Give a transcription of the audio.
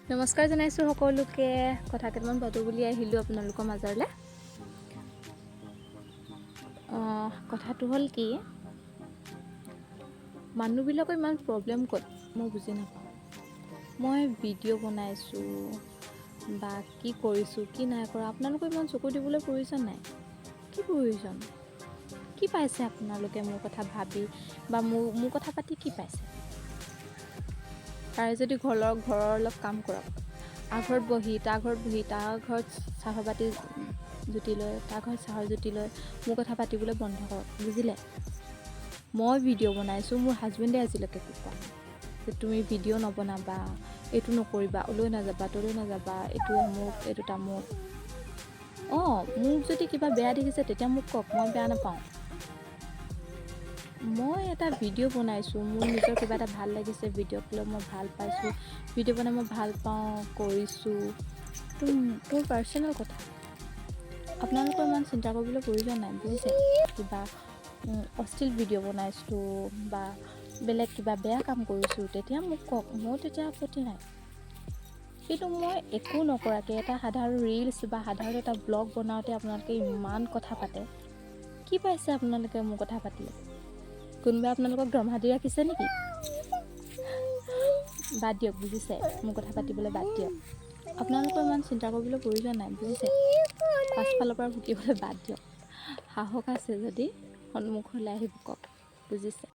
নমস্কাৰ জনাইছোঁ সকলোকে। কথা কেইটামান পাতোঁ বুলি আহিলোঁ আপোনালোকৰ মাজলৈ। কথাটো হ'ল কি, মানুহবিলাকৰ ইমান প্ৰব্লেম ক'ত, মই বুজি নাপাওঁ। মই ভিডিঅ' বনাইছোঁ বা কি কৰিছোঁ, কি নাই কৰা, আপোনালোকৰ ইমান চকু দিবলৈ প্ৰয়োজন নাই। কি প্ৰয়োজন? কি পাইছে আপোনালোকে মোৰ কথা ভাবি বা মোৰ কথা পাতি কি পাইছে? পাৰে যদি ঘৰৰ অলপ কাম কৰক। আ ঘৰত বহি, তাৰ ঘৰত বহি, তাৰ ঘৰত চাহৰ বাতি জুতি লৈ, তাৰ ঘৰত চাহৰ জুতি লৈ মোৰ কথা পাতিবলৈ বন্ধ কৰক, বুজিলে? মই ভিডিঅ' বনাইছোঁ, মোৰ হাজবেণ্ডে আজিলৈকে একো কোৱা নাই যে তুমি ভিডিঅ' নবনাবা, এইটো নকৰিবা, অলৈ নাযাবা, তলৈ নাযাবা, এইটো অমুক, এইটো তামুক। অঁ, মোক যদি কিবা বেয়া দেখিছে, তেতিয়া মোক কওক, মই বেয়া নাপাওঁ। মই এটা ভিডিঅ' বনাইছোঁ, মোৰ নিজৰ কিবা এটা ভাল লাগিছে, ভিডিঅ'ক লৈ মই ভাল পাইছোঁ, ভিডিঅ' বনাই মই ভাল পাওঁ, কৰিছোঁ। তো মোৰ পাৰ্চনেল কথা, আপোনালোকৰ ইমান চিন্তা কৰিবলৈ প্ৰয়োজন নাই, বুজিছে? কিবা অশ্লীল ভিডিঅ' বনাইছোঁ বা বেলেগ কিবা বেয়া কাম কৰিছোঁ, তেতিয়া মোক কওক, মোৰ তেতিয়া আপত্তি নাই। কিন্তু মই একো নকৰাকৈ এটা সাধাৰণ ৰিলচ বা সাধাৰণ এটা ব্লগ বনাওঁতে আপোনালোকে ইমান কথা পাতে। কি পাইছে আপোনালোকে মোৰ কথা পাতিলে? কোনোবাই আপোনালোকক দৰমহা দি ৰাখিছে নেকি? বাদ দিয়ক, বুজিছে? মোৰ কথা পাতিবলৈ বাদ দিয়ক। আপোনালোকৰ ইমান চিন্তা কৰিবলৈ প্ৰয়োজন নাই, বুজিছে? পাছফালৰ পৰা ভুকিবলৈ বাদ দিয়ক। সাহস আছে যদি সন্মুখলৈ আহিব কওক, বুজিছে?